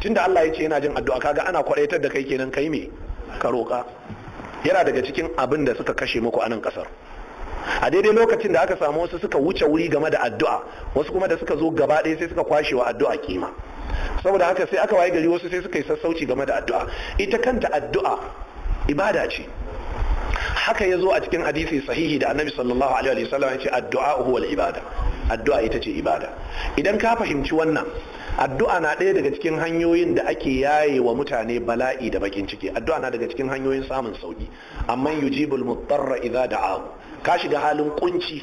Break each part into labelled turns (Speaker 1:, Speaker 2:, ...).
Speaker 1: Tunda Allah ya ce yana jin addu'a, kaga ana kwadaitar da kai kenan kai me? Ka roƙa. Yana daga cikin abin da suka kashe muku a nan kasar. A daidai lokacin da aka samu wasu suka wuce wuri game da addu'a, wasu kuma da suka zo gaba ɗaya sai suka kwashe wa addu'a kima. Saboda haka sai aka waye gari wasu sai suka yi sassauci game da addu'a. Ita kanta addu'a ibada ce. Haka ya zo a cikin hadisi sahihi da Annabi sallallahu alaihi wasallam ya ce addu'a huwa ibada, addu'a ita ce ibada. Idan ka fahimci wannan, addu'a na ɗaya daga cikin hanyoyin da ake yaye wa mutane bala'i da bakin ciki. Addu'a na daga cikin hanyoyin samun sauki. Amma yujibul mutarra idza da'ahu. Ka shiga halin kunci,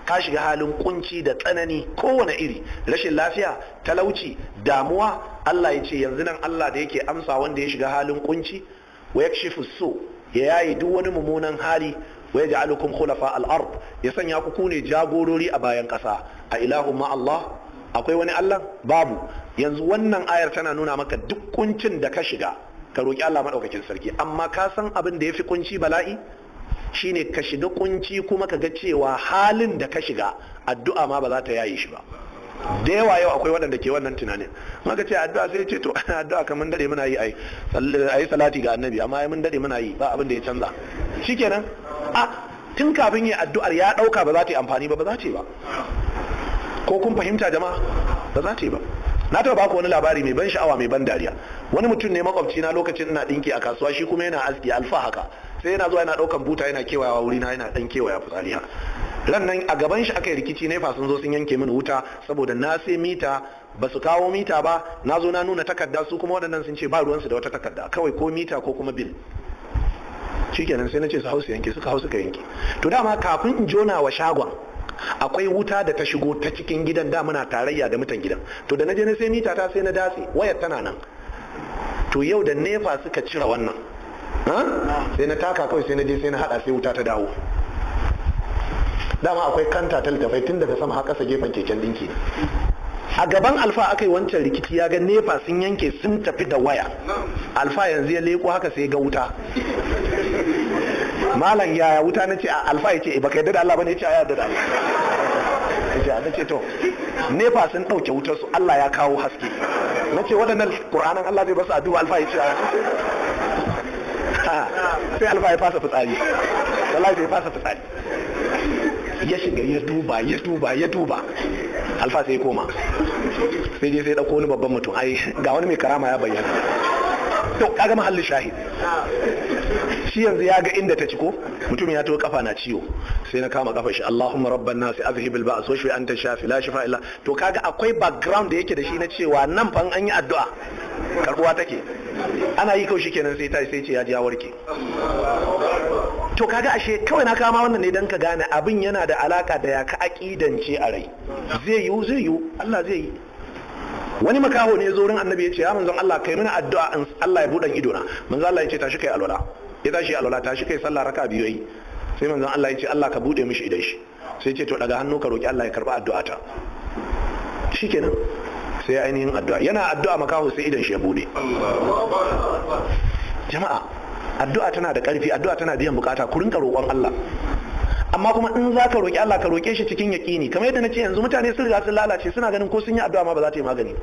Speaker 1: ka shiga halin kunci da tsanani kowane iri, rashin lafiya, talauci, damuwa. Allah ya ce yanzu nan Allah da yake amsa wanda ya shiga halin kunci, wa yakshifu su, ya yaye duk wani mummunan hali, wa yaj'alukum khulafa al-ard, ya sanya ku kune jagorori a bayan ƙasa. A ilahu ma Allah? Akwai wani Allah? Babu. Yanzu wannan ayar tana nuna maka duk kuncin da ka shiga, ka roki Allah madaukakin sarki. Amma ka san abin da yafi kunci bala'i shine ka shiga kunci kuma ka ga cewa halin da ka shiga addu'a ma ba za ta yaye shi ba. Da yawa yau akwai waɗanda ke wannan tunanin. Maka ce addu'a, sai ce to, addu'a kamar dade muna yi, ai ayi salati ga Annabi, amma ai mun dade muna yi, ba abin da ya canza. Shikenan, a tun kafin yi addu'ar ya ɗauka ba za ta yi amfani ba, ba za ta yi ba. Ko kun fahimta, jama'a? Ba za ta yi ba. Na taɓa baku wani labari mai ban sha'awa, mai ban dariya. Wani mutum ne makwabci na lokacin ina dinki a kasuwa, shi kuma yana aski alfa haka. Sai yana zuwa yana ɗaukan buta yana kewayawa wuri na, yana ɗan kewaya fitsari haka. Ran nan a gaban shi aka yi rikici. NEPA sun zo sun yanke mini wuta saboda na sai mita, ba su kawo mita ba. Na zo na nuna takarda, su kuma waɗannan sun ce ba ruwansu da wata takarda, kawai ko mita ko kuma bill. Shikenan, sai na ce su hau su yanke. Suka hau suka yanke. To dama kafin in jona wa shagon akwai wuta da ta shigo ta cikin gidan, da muna tarayya da mutan gidan. To da na je na sai mita ta, sai na datse wayar, tana nan. To yau da NEPA suka cire wannan, sai na taka kawai, sai na je sai na hada, sai wuta ta dawo. Dama akwai kanta ta littafai tun daga sama har kasa, gefen keken dinki. A gaban Alfa aka yi wancan rikici, ya ga NEPA sun yanke sun tafi da waya. Alfa yanzu ya leko haka sai ga wuta. "Malam, yaya wuta?" Na ce Alfa ya ce, "Baka yadda da Allah bane?" Ya ce, "A yarda da Allah." Na ce, "To NEPA sun ɗauke wutar su, Allah ya kawo haske." Na ce, "Waɗannan Ƙur'anan Allah zai basu addu'a?" Alfa ya ce, sai Alfa ya fasa fitsari. Wallahi sai ya fasa fitsari, ya shiga ya duba, ya duba, ya duba. Alfa sai ya koma, sai je sai dauko wani babban mutum, ai ga wani mai karama ya bayyana. To kaga mahallin shahid, shi yanzu ya ga inda ta ci ko mutum ya to kafa na ciwo, sai na kama kafa shi, "Allahumma rabban nasi azhib al ba's washfi anta shafi la shifa illa." To kaga akwai background da yake da shi na cewa nan fa an yi addu'a karbuwa take. Ana yi kawai shikenan, sai ta sai ce ya ji ya warke. To kaga ashe kawai na kama wannan ne dan ka gane abin yana da alaka da ya ka aqidance a rai. Zai yiwu, zai yiwu, Allah zai yi. Wani makaho ne zo wurin Annabi ya ce, "Ya Manzon Allah, kai mana addu'a in Allah ya buɗan ido na." Manzon Allah ya ce, "Tashi kai alwala." Ya tashi alwala. "Tashi kai sallah raka biyu." Yi. Sai Manzon Allah ya ce, "Allah ka buɗe mishi idan shi." Sai ce, "To daga hannu ka roki Allah ya karba addu'a ta." Shikenan, sai ainihin addu'a. Yana addu'a makaho sai idan shi ya buɗe. Jama'a, addu'a tana da ƙarfi, addu'a tana biyan bukata. Ku rinka roƙon Allah. Amma kuma in za ka roƙi Allah, ka roƙe shi cikin yaƙini. Kamar yadda na ce, yanzu mutane sun riga sun lalace, suna ganin ko sun yi addu'a ma ba za ta yi magani.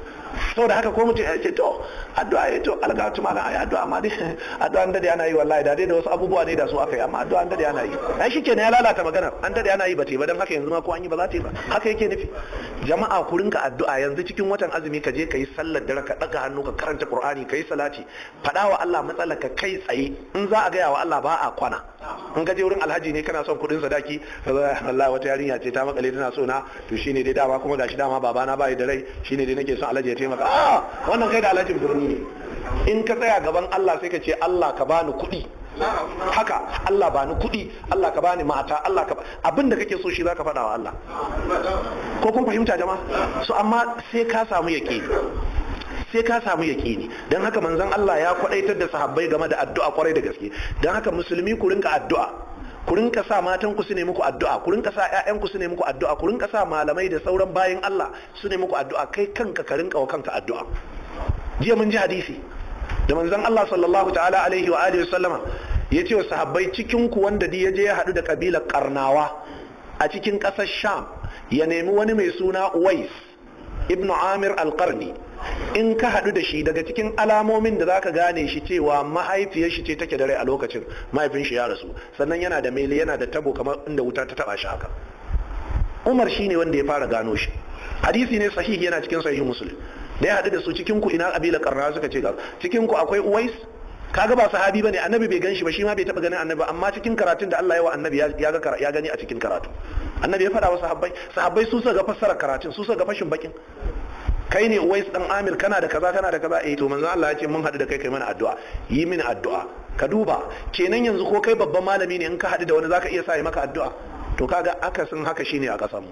Speaker 1: Saboda haka ko mutum ya ce, "To addu'a ya to algatu malam, ai addu'a amma dai addu'a an dade ana yi, wallahi da dai da wasu abubuwa ne da su aka yi, amma addu'a an dade ana yi." Ai shikenan, ya lalata magana. An dade ana yi ba ta yi ba, dan haka yanzu ma ko an yi ba za ta yi ba. Haka yake nufi. Jama'a, ku rinka addu'a. Yanzu cikin watan azumi ka je ka yi sallar dare, ka ɗaga hannu, ka karanta Qur'ani, ka yi salati, faɗa wa Allah matsalar ka kai tsaye. In za a gaya wa Allah ba a kwana. In ka je wurin alhaji ne kana son kuɗin sadaki, "Wallahi wata yarinya ce ta makale tana so na, to shine dai dama kuma gashi dama babana bai da rai, shine dai nake son alhaji ya taimaka." Ah, wannan kai da alhajin birni ne. In ka tsaya gaban Allah sai ka ce, "Allah ka bani kuɗi." Haka, "Allah bani kuɗi, Allah ka bani mata, Allah ka," abin da kake so shi zaka faɗa wa Allah. Ko kun fahimta, jama'a? So amma sai ka samu yaƙini, sai ka samu yaƙini. Don haka Manzon Allah ya kwadaitar da sahabbai game da addu'a kwarai da gaske. Don haka musulmi, ku rinka addu'a, ku rinka sa matan ku su ne muku addu'a, ku rinka sa ƴaƴan ku su ne muku addu'a, ku rinka sa malamai da sauran bayin Allah su ne muku addu'a. Kai kanka ka rinka wa kanka addu'a. Jiya mun ji hadisi da Manzon Allah sallallahu ta'ala alaihi wa alihi sallama ya ce wa sahabbai, cikin ku wanda ya je ya haɗu da kabilar Karnawa a cikin ƙasar Sham, ya nemi wani mai suna Uwais ibnu Amir al-Qarni. In ka haɗu da shi, daga cikin alamomin da zaka gane shi cewa mahaifiyar shi ce take da rai a lokacin, mahaifin shi ya rasu, sannan yana da mele, yana da tabo kamar inda wuta ta taba shi haka. Umar shine wanda ya fara gano shi. Hadisi ne sahihi, yana cikin Sahih Muslim. Da ya haɗu da su, "Cikin ku ina kabila Karna?" Suka ce ga. "Cikin ku akwai Uwais?" Kaga ba sahabi bane, Annabi bai gan shi ba, shi ma bai taba ganin Annabi, amma cikin karatun da Allah ya wa Annabi ya ga, ya gani a cikin karatu. Annabi ya faɗa wa sahabbai, sahabbai su suka ga fassara karatun, su suka ga fashin bakin. "Kai ne Uwais dan Amir? Kana da kaza, kana da kaza. Eh, to manzo Allah ya ce mun haɗu da kai, kai mana addu'a, yi mini addu'a." Ka duba kenan, yanzu ko kai babban malami ne, in ka haɗu da wani zaka iya sa yi maka addu'a. To kaga akasin haka shine a ƙasar mu.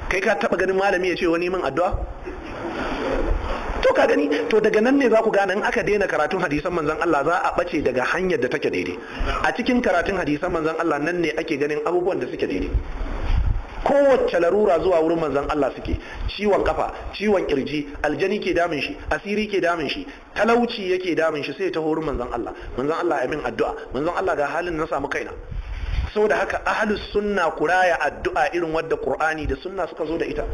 Speaker 1: Kai ka taba ganin malami ya ce wani min addu'a? To ka gani, to daga nan ne za ku gane in aka daina karatun hadisan manzon Allah za a bace daga hanyar da take daidai. A cikin karatun hadisan manzon Allah nan ne ake ganin abubuwan da suke daidai. Kowace larura zuwa wurin manzon Allah suke: ciwon kafa, ciwon kirji, aljani ke damun shi, asiri ke damun shi, talauci yake damun shi, sai ta wurin manzon Allah. "Manzon Allah, ya min addu'a. Manzon Allah, ga halin na samu kaina." Saboda haka, ahlus sunna, ku raya addu'a irin wadda Qur'ani da sunna suka zo da ita.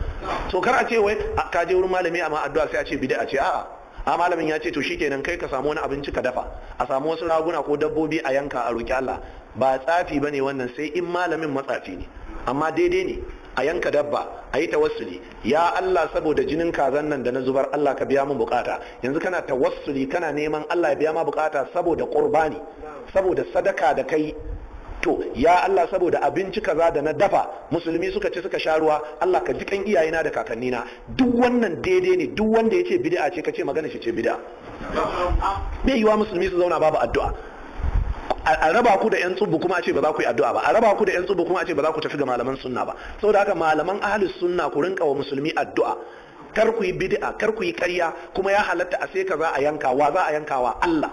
Speaker 1: To kar a ce wai ka je wurin malami amma addu'a sai a ce bid'a ce. A'a, a malamin ya ce to shikenan, kai ka samu wani abinci ka dafa, a samu wasu raguna ko dabbobi a yanka a roki Allah. Ba tsafi bane wannan, sai in malamin matsafi ne. Amma daidai ne a yanka dabba a yi tawassuli: "Ya Allah, saboda jinin kazan nan da na zubar, Allah ka biya min bukata." Yanzu kana tawassuli, kana neman Allah ya biya ma bukata saboda qurbani, saboda sadaka da kai. To ya Allah, saboda abinci kaza da na dafa musulmi suka ci suka sha ruwa, Allah ka ji kan iyayena da kakannina. Duk wannan daidai ne. Duk wanda ya ce bid'a ce, ka ce magana shi ce bid'a. Bai yiwa musulmi su zauna babu addu'a. A raba ku da yan tsubbu kuma a ce ba za ku yi addu'a ba. A raba ku da yan tsubbu kuma a ce ba za ku tafi ga malaman sunna ba. Saboda haka, malaman ahlus sunna, ku rinka wa musulmi addu'a. Kar ku yi bid'a, kar ku yi ƙarya. Kuma ya halatta a sai kaza a yanka. Wa za a yankawa? Allah.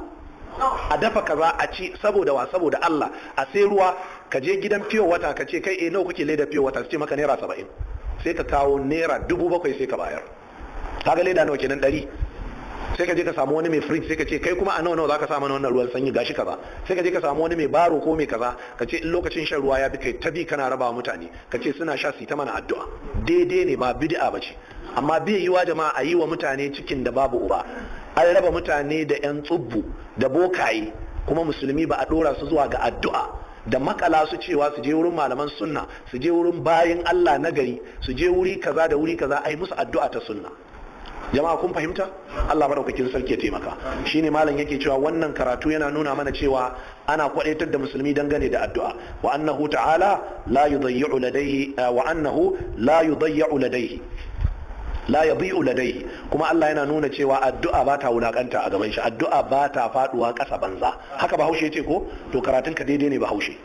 Speaker 1: A dafa kaza a ci, saboda wa? Saboda Allah. A sai ruwa, ka je gidan pure water, ka ce, "Kai, eh, nawa kuke leda pure water?" Su ce maka naira 70. Sai ka kawo naira 7,000 sai ka bayar. Kaga leda nawa kenan? 100. Sai ka je ka samu wani mai fridge, sai ka ce, "Kai kuma a nawa nawa zaka sa mana wannan ruwan sanyi?" Gashi kaza. Sai ka je ka samu wani mai baro ko mai kaza, ka ce in lokacin shan ruwa ya bi, kai ta bi kana raba mutane, ka ce suna sha su ta mana addu'a. Daidai ne, ba bid'a bace. Amma bai yiwa jama'a a yi wa mutane cikin da babu uba. An raba mutane da yan tsubbu da bokaye, kuma musulmi ba a dora su zuwa ga addu'a da makala su cewa su je wurin malaman sunna, su je wurin bayin Allah na gari, su je wuri kaza da wuri kaza a yi musu addu'a ta sunna. Jama'a kun fahimta? Allah madaukakin sarki ya taimaka. Shine malam yake cewa wannan karatu yana nuna mana cewa ana kwadaitar da musulmi dangane da addu'a. Wa annahu ta'ala la yudayyi'u ladayhi, wa annahu la yudayyi'u ladayhi, la yadhi'u ladayhi. Kuma Allah yana nuna cewa addu'a ba ta wulakanta a gaban shi, addu'a ba ta faduwa ƙasa banza. Haka Bahaushe ya ce ko? To karatun ka daidai ne, Bahaushe.